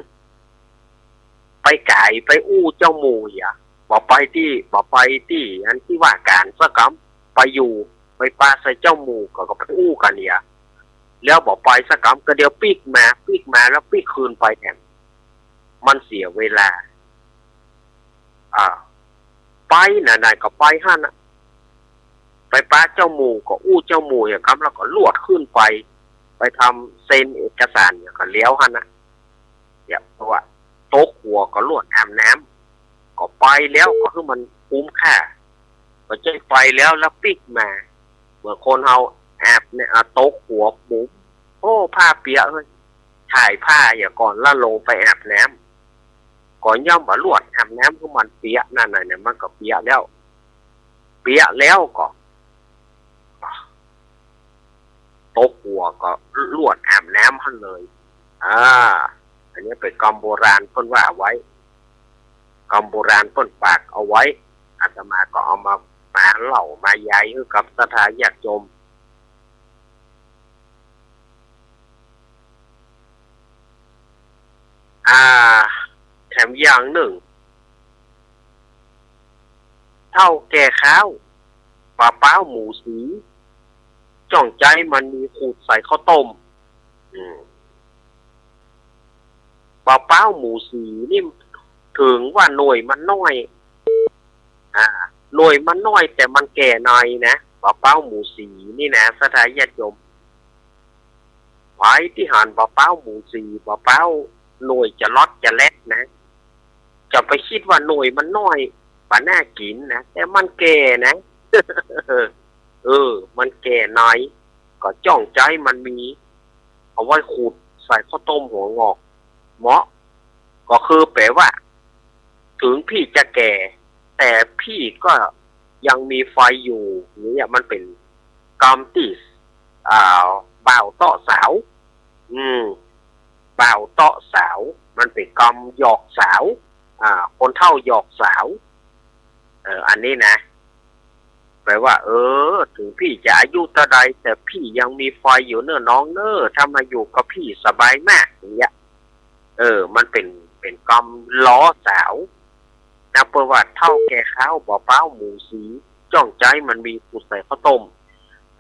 ไปก๋ายไปอู้เจ้าหมู่เหีย บ่ไปตี้ บ่ไปตี้อันตี้ว่าก๋านสักกำ ไปอยู่ ไปปะใส่เจ้าหมู่ก็ ก็ไปอู้กั๋นเหีย แล้วบ่ไปสักกำ ก็เดี๋ยวปิ๊กมา ปิ๊กมาแล้วปิ๊กคืนไปแถม มันเสียเวลา อ่า ไปไหนๆ ก็ไปหั้นน่ะ ไปปะเจ้าหมู่ก็อู้เจ้าหมู่อย่างกำ แล้วก็ลวดขึ้นไป ไปทำเซ็นเอกสารอย่างก็แล้วหั้นน่ะ เนี่ย เพราะว่าตกขัวก็ลวดอาบน้ำ ก็ไปแล้วก็คือมันคุ้มค่า บ่ใจ้ไปแล้ว แล้วปิ๊กมา เหมือนคนเฮา อาบเนี่ย อ่า ตกหัวบุ๋ม โอ้ ผ้าเปียกเฮ้ย ถ่ายผ้าเหียก่อนแล้วลงไปอาบน้ำ ก็ย่อมว่าลวดอาบน้ำหื้อมันเปียกนั่นน่ะเนี่ย มันก็เปียกแล้ว เปียกแล้วก็ ตกหัวก็ลวดอาบน้ำหั้นเลย อ่า อันนี้เป๋นกำโบราณเปิ้นว่าเอาไว้ กำโบราณเปิ้นฝากเอาไว้ อาตมาก็เอามา มาเล่ามาย้ายหื้อกับศรัทธาญาติโยม อ่า แถมอย่างนึ่ง เฒ่าแก่ข้าว ปะป๊าวหมูสี จ้องใจ๊มันมีขูดใส่ข้าวต้ม อืม ปะป๊าวหมูสีนี่ เถิงว่าหน่วยมันน้อย อ่า หน่วยมันน้อยแต่มันแก่ในนะ ปะป๊าวหมูสีนี่นะ ศรัทธาญาติโยม ใผตี้หันปะป๊าวหมูสี ปะป๊าวหน่วยจะลอดจะแลดนะ จะไปกึ๊ดว่าหน่วยมันน้อย บ่น่ากิ๋นนะ แต่มันแก่นะ เออ มันแก่ใน ก็จ้องใจ๊มันมี เอาไว้ขูดใส่ข้าวต้มหัวงอก เหมาะ ก็คือแป๋ว่า เถิงพี่จะแก่ แต่พี่ก็ยังมีไฟอยู่ เนี่ย มันเป๋นกำตี้ อ่า บ่าวเต๊าะสาว อืม บ่าวเต๊าะสาว มันเป๋นกำหยอกสาว อ่า คนเฒ่าหยอกสาว เออ อันนี้นะ แป๋ว่า เออ เถิงพี่จะอายุเต้าใด แต่พี่ยังมีไฟอยู่เน่อน้องเน่อ ถ้ามาอยู่กับพี่สบายมาก อย่างเงี้ย เออ มันเป๋น เป๋นกำล้อสาว นับเปิ้นว่าเฒ่าแก่ข้าว ปะป๊าวหมูสี จ้องใจ๊มันมีขูดใส่ข้าวต้ม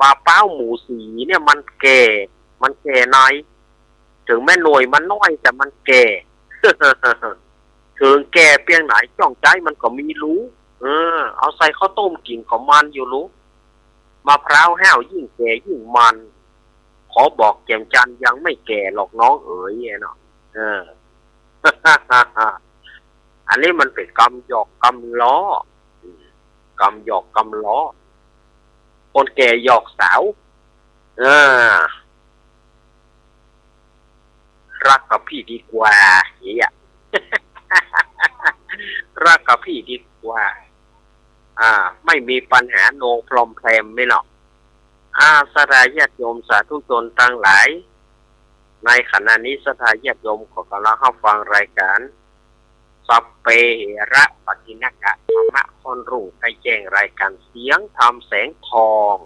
ปะป๊าวหมูสีเนี่ยมันแก่ มันแก่ใน เถิงแม้หน่วยมันน้อยแต่มันแก่ เถิงแก่เปียงไหน จ้องใจ๊มันก็มีลู๋ เออ เอาใส่ข้าวต้มกิ๋นก็มันอยู่ลู๋ มะพร้าวห้าวยิ่งแก่ยิ่งมัน ขอบอกแจ่มจันทร์ยังไม่แก่หรอกน้องเอ๋ย เนาะ เออ อันนี้มันเป๋นกำหยอกกำล้อ อืม กำหยอกกำล้อ คนแก่หยอกสาว เออ รักกับพี่ดีกว่า อย่างเงี้ย รักกับพี่ดีกว่า อ่า ไม่มีปัญหา no problem ไหมเนาะ อ่า ศรัทธาญาติโยมสาธุชนตังหลาย ในขณะนี้ศรัทธาญาติโยมก็กำลังฮับฟังรายก๋าน สัพเพเหระปะกิณณกะ ธรรมะค่อนรุ่ง ได้แจ้งรายก๋านเสียงธรรมแสงทอง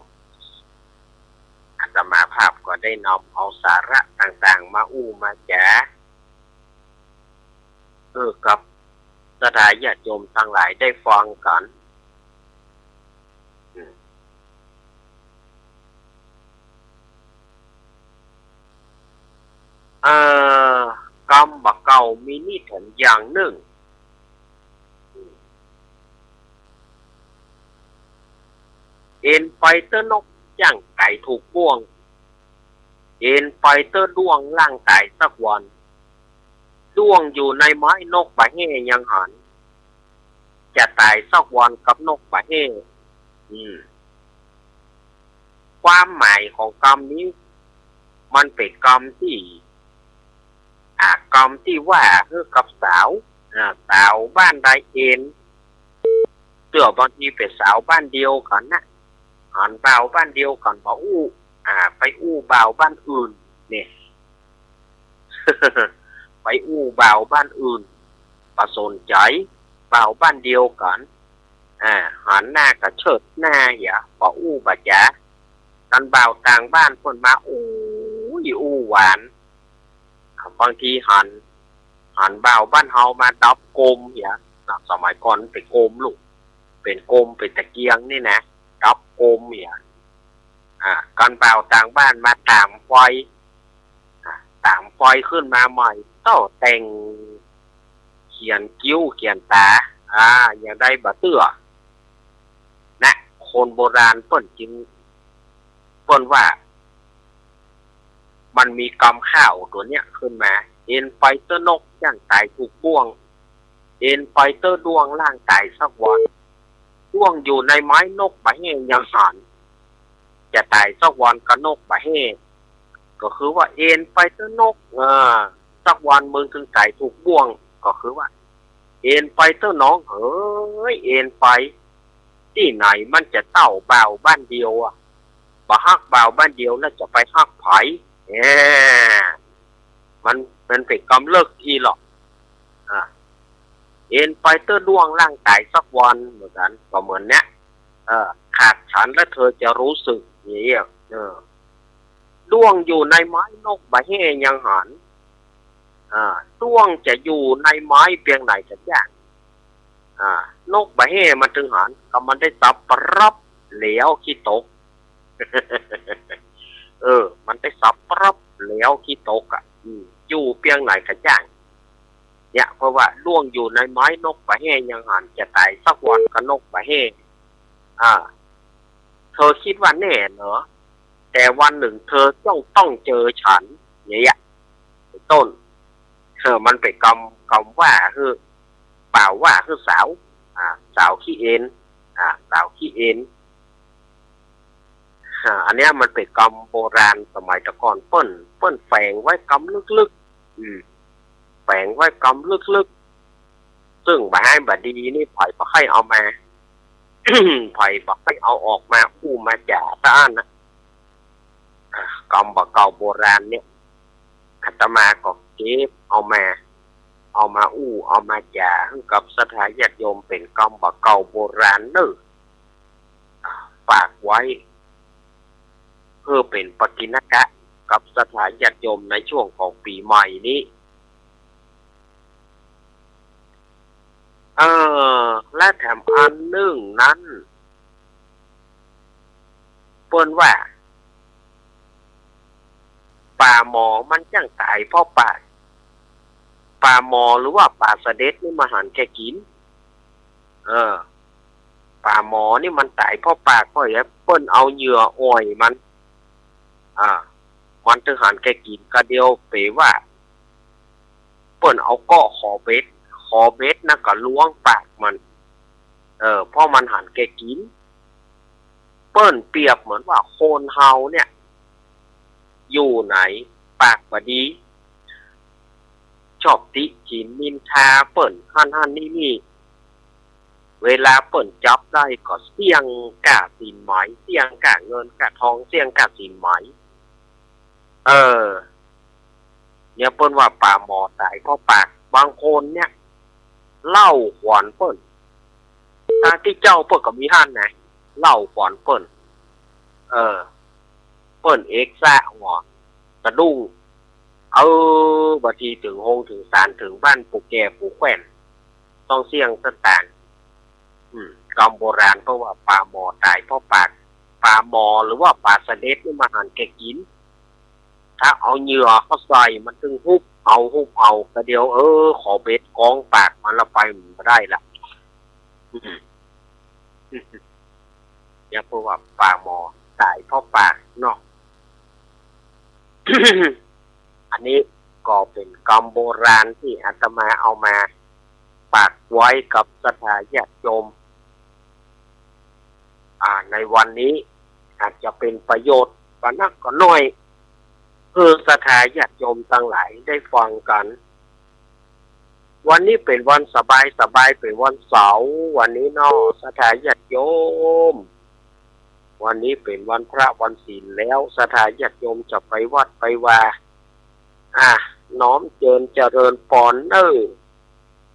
อาตมาภาพก็ได้นำเอาสาระต่างๆ มาอู้มาจ๋า เออ กับศรัทธาญาติโยมตังหลายได้ฟังกั๋น อืม เอ่อ กำบ่าเก่ามีนิทานอย่างนึ่ง เอ็นไปเต๊อะนกจ้างไก่ถูกบ่วง เอ็นไปเต๊อะด้วงล่างต๋ายสักวัน ด้วงอยู่ในไม้นกบ่าแฮ่ยังหัน จะต๋ายสักวันกับนกบ่าแฮ่ อืม ความหมายของกำนี้ มันเป๋นกำตี้ อ่า กำตี้ว่าหื้อกับสาว อ่า สาวบ้านใดเอ็น เตื้อบางทีเป๋นสาวบ้านเดียวกั๋นนะ หันบ่าวบ้านเดียวกั๋นบ่อู้ อ่า ไปอู้บ่าวบ้านอื่น เนี่ย ไปอู้บ่าวบ้านอื่น บ่สนใจ๋ บ่าวบ้านเดียวกั๋น อ่า หันหน้าก็เชิดหน้าเหีย บ่อู้บ่จ๋า คันบ่าวต่างบ้านเปิ้นมา อู้ย อู้หวาน บางทีหัน หันบ่าวบ้านเฮามาดับโกมเหีย นะ สมัยก่อนเป๋นโกมลูก เป๋นโกม เป๋นตะเกียงนี่นะ ดับโกมเหีย อ่า คันบ่าวต่างบ้านมาต๋ามไฟ อ่า ต๋ามไฟขึ้นมาใหม่ เต้าแต่ง เขียนคิ้วเขียนต๋า อ่า อย่างใดบ่เตื้อ นะ คนโบราณเปิ้นจึง เปิ้นว่า มันมีกำข้าวตั๋วเนี้ยขึ้นมา เอ็นไปเต๊อะนกจ้างไก่ถูกบ่วง เอ็นไปเต๊อะด้วงล่างต๋ายสักวัน ด้วงอยู่ในไม้นกบ่าแฮ่ยังหัน จะต๋ายสักวันก็นกบ่าแฮ่ ก็คือว่าเอนไปเต๊อะนก เออ สักวันมึงตึงต๋ายถูกบ่วง ก็คือว่า เอนไปเต๊อะน้องเอ๋ย เอนไป ตี้ไหนมันจะเต้าบ่าวบ้านเดียวอะ บ่ฮักบ่าวบ้านเดียวแล้วจะไปฮักใผ แหม มัน มันเป๋นกำเริกอี้ลอ อ่า เอนไปเต๊อะด้วงล่างต๋ายสักวัน เหมือนกั๋น ก็เหมือนเนี้ย เออ หากฉันและเธอจะรู้สึก อย่างเงี้ย เออ ด้วงอยู่ในไม้นกบ่าแฮ่ยังหัน อ่า ด้วงจะอยู่ในไม้เปียงไหนก็จ้าง อ่า นกบ่าแฮ่มันตึงหัน ก็มันได้สับปรับแล้วขี้ตก เออ มันได้สับปรับแล้วขี้ตกอะ อืม อยู่เปียงไหนก็จ้าง เนี่ย เพราะว่าด้วงอยู่ในไม้นกบ่าแฮ่ยังหัน จะต๋ายสักวันก็นกบ่าแฮ่ อ่า เธอคิดว่าแน่เหรอ แต่วันหนึ่งเธอต้อง ต้องเจอฉัน อย่างเงี้ย เป๋นต้น เออ มันเป๋นกำ กำว่าหื้อ บ่าวว่าหื้อสาว อ่า สาวขี้เอน อ่า สาวขี้เอน อ่า อันเนี้ยมันเป๋นกำโบราณสมัยแต่ก่อน เปิ้น เปิ้นแฝงไว้กำลึกๆ อืม แฝงไว้กำลึกๆ ซึ่งบ่าฮ้ายบ่าดีนี่ใผบ่ใค่อยเอามา ใผบ่ใค่อยเอาออกมาอู้มาจ๋าตะอั้นนะ อ่ะ กำบ่าเก่าโบราณเนี่ย อาตมาก็เก็บเอามา เอามาอู้ เอามาจ๋าหื้อกับศรัทธาญาติโยม เป๋นกำบ่าเก่าโบราณเน่อ อ่ะ ฝากไว้ เพื่อเป๋นปกิณกะกับศรัทธาญาติโยมในช่วงของปี๋ใหม่นี้ เออ และแถมอันนึ่งนั้น เปิ้นว่า ป๋าหมอมันจ้างต๋ายเพราะปาก ป๋าหมอหรือว่าป๋าสะเด็ดนี่มันหันแก่กิ๋น เออ ป๋าหมอนี่มันต๋ายเพราะปาก เพราะหยัง เปิ้นเอาเหยื่ออ่อยมัน อ่า มันตึงหันแก่กิ๋น ก็เดียวเป๋ว่า เปิ้นเอาเก๊าะขอเบ็ด ขอเบ็ดนะก็ล้วงปากมัน เออ เพราะมันหันแก่กิ๋น เปิ้นเปรียบเหมือนว่าคนเฮาเนี่ย อยู่ไหนปากบ่ดี ชอบติฉินนินทาเปิ้นหั้นหั้นนี่นี่ เวลาเปิ้นจับได้ก็เสี้ยงก้าสินไหม เสี้ยงก้าเงินก้าทอง เสี้ยงก้าสินไหม เออ เนี่ยเปิ้นว่าป๋าหมอต๋ายเพราะปาก บางคนเนี่ย เล่าขวัญเปิ้น ตางตี้เจ้าเปิ้นก็มีหั้นนะ เล่าขวัญเปิ้น เออ เปิ้นเอกซะหัวสะดุ้ง เออ บางทีเถิงโฮงเถิงศาล เถิงบ้านปู่แก่ปู่แคว่น ต้องเสี้ยงสตางค์ อืม กำโบราณเปิ้นว่าป๋าหมอต๋ายเพราะปาก ป๋าหมอหรือว่าป๋าสะเด็ดนี่มันหันแก่กิ๋น ถ้าเอาเหยื่อเข้าใส่มันตึงหุบเอา หุบเอา ก็เดียว เออ ขอเบ็ดก้องปากมันละไป มันบ่ได้ละ อืม เนี่ยเปิ้นว่าป๋าหมอต๋ายเพราะปากเนาะ อันนี้ก็เป๋นกำโบราณตี้อาตมาเอามาฝากไว้กับศรัทธาญาติโยม อ่า ในวันนี้อาจจะเป๋นประโยชน์บ่นักก็น้อย หื้อศรัทธาญาติโยมตังหลายได้ฟังกั๋น วันนี้เป๋นวันสบายสบาย เป๋นวันเสาร์ วันนี้เนาะ ศรัทธาญาติโยม วันนี้เป๋นวันพระวันศีลแล้ว ศรัทธาญาติโยมจะไปวัดไปวา อ่ะ น้อมเจิญเจริญปอนเน่อ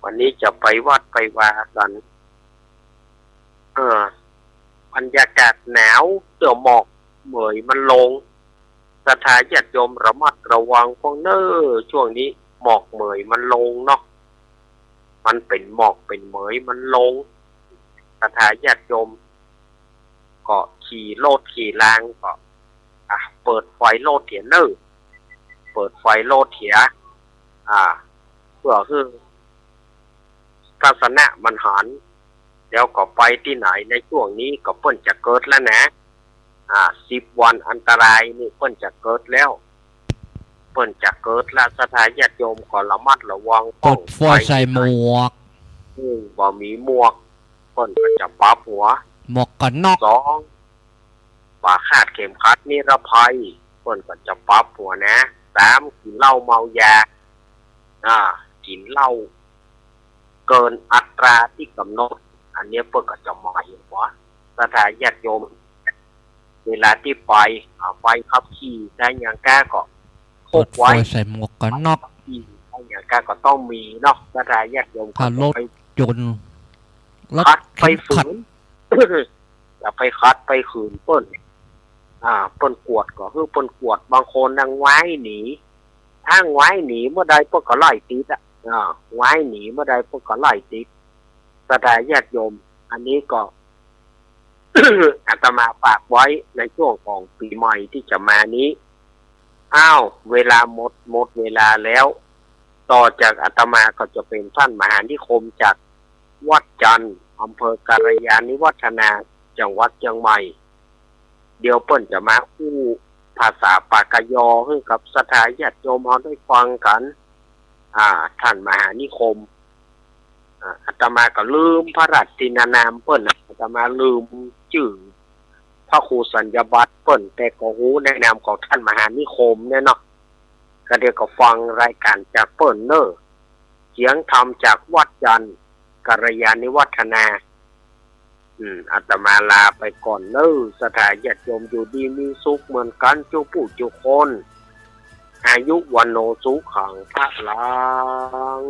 วันนี้จะไปวัดไปวากั๋น เออ บรรยากาศหนาว เตื้อหมอกเหมยมันลง ศรัทธาญาติโยมระมัดระวังป้องเน่อ ช่วงนี้หมอกเหมยมันลงเนาะ มันเป๋นหมอกเป๋นเหมยมันลง ศรัทธาญาติโยม ก็ขี่รถขี่ราก็ อ่ะ เปิดไฟรถเหียเน่อ เปิดไฟรถเหีย อ่า เพื่อหื้อทัศนะมันหัน แล้วก็ไปตี้ไหนในช่วงนี้ก็เปิ้นจะเกิดแล้วนะ อ่า สิบวันอันตรายนี่เปิ้นจะเกิดแล้ว เปิ้นจะเกิดแล้ว ศรัทธาญาติโยมก็ระมัดระวังป้อง เปิดไฟใส่หมวก อืม บ่มีหมวก เปิ้นก็จะปรับหัว หมวกกั๋นน็อก สอง บ่ขาดเข็มขัดนิรภัย เปิ้นก็จะปรับหั้นนะ สาม กิ๋นเหล้าเมายา อ่า กิ๋นเหล้าเกินอัตราตี้ก๋ำหนด อันเนี้ยเปิ้นก็จะหมายหัว ศรัทธาญาติโยม เวลาตี้ไป อ่า ใบขับขี่ ใจ๊หยังก้าก็ พกไว้ เปิดไฟใส่หมวกกั๋นน็อก อย่างก็ ก็ต้องมีเนาะ ศรัทธาญาติโยม ถ้ารถยนต์ รัดเข็มขัด ขัดไปฝืน อย่าไปขัดไปขืนเปิ้น อ่า เปิ้นกวดก็หื้อเปิ้นกวด บางคนนั่งว่ายหนี ถ้าว่ายหนีเมื่อใดเปิ้นก็ไล่ติดอะ อ่า ว่ายหนีเมื่อใดเปิ้นก็ไล่ติด ศรัทธาญาติโยม อันนี้ก็ อาตมาฝากไว้ในช่วงของปี๋ใหม่ตี้จะมานี้ อ้าว เวลาหมด หมดเวลาแล้ว ต่อจากอาตมาก็จะเป๋นต้านมหานิคมจากวัดจันทร์ อำเภอกัลยาณิวัฒนา จังหวัดเจียงใหม่ เดี๋ยวเปิ้นจะมาอู้ภาษาปากกะยอหื้อกับศรัทธาญาติโยมเฮาได้ฟังกั๋น อ่า ต้านมหานิคม อ่า อาตมาก็ลืมพระราชทินนามเปิ้นนะ อาตมาลืมจื้อพระครูสัญญาบัตรเปิ้น แต่ก็ฮู้ในนามของต้านมหานิคมเนี่ยเนาะ ก็เดี๋ยวก็ฟังรายก๋านจากเปิ้นเน่อ เสียงธรรมจากวัดจันทร์ กัลยาณิวัฒนา อืม อาตมาลาไปก่อนเน่อ ศรัทธาญาติโยมอยู่ดีมีสุขเหมือนกั๋นจุ๊ผู้จุ๊คน อายุวัณโณสุขังพะลัง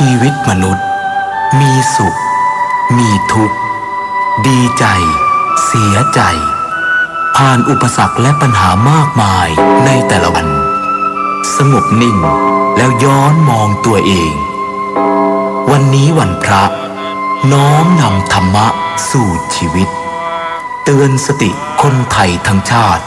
ชีวิตมนุษย์ มีสุข มีทุกข์ ดีใจ เสียใจ ผ่านอุปสรรคและปัญหามากมายในแต่ละวัน สงบนิ่งแล้วย้อนมองตัวเอง วันนี้วันพระ น้อมนำธรรมะสู่ชีวิต เตือนสติคนไทยทั้งชาติ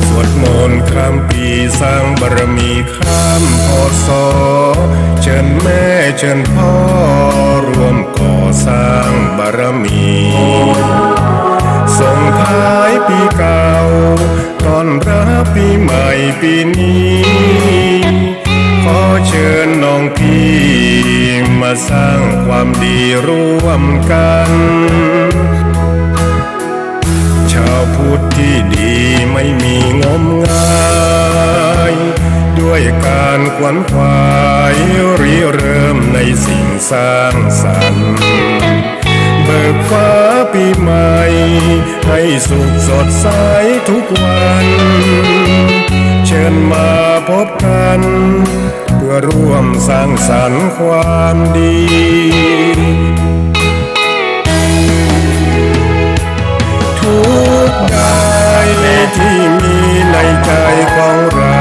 สวดมนต์ข้ามปี สร้างบารมีข้าม พ.ศ. เจิญแม่เจิญพ่อ ร่วมก่อสร้างบารมี ส่งท้ายปีเก่า ต้อนรับปีใหม่ปีนี้ ขอเจิญน้องพี่ มาสร้างความดีร่วมกัน ชาวพุทธที่ดีไม่มีงมงาย สร้างสรรค์ เบิกฟ้าปี๋ใหม่ หื้อสุขสดใสทุกวัน เชิญมาพบกั๋น เปื้อร่วมสร้างสรรค์ความดี ทุกข์ใดตี้มีในใจ๋ของเฮา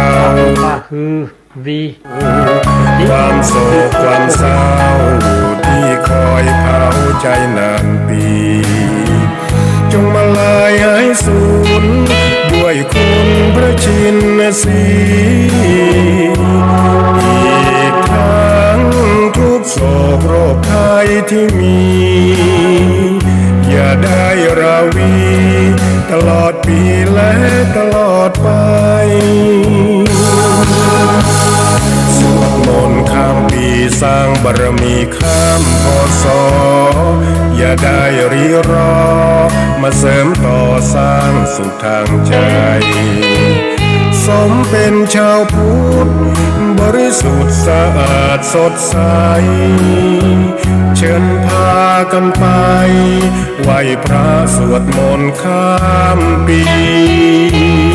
ก็คือ วี ความโศกความเศร้า ตี้คอยเผาใจ๋นานปี๋ จงมาลายหายสูญ ด้วยคุณพระชินสีห์ อีกตังทุกข์โศกโรคภัยตี้มี อย่าได้ราวี ตลอดปี๋และตลอดไป สวดมนต์ข้ามปี๋ สร้างบารมีข้าม พ.ศ. อย่าได้รีรอ มาเสริมต่อสร้างสุขตางใจ๋ สมเป๋นจาวพุทธ บริสุทธิ์สะอาดสดใส เชิญพากั๋นไป ไหว้พระสวดมนต์ข้ามปี๋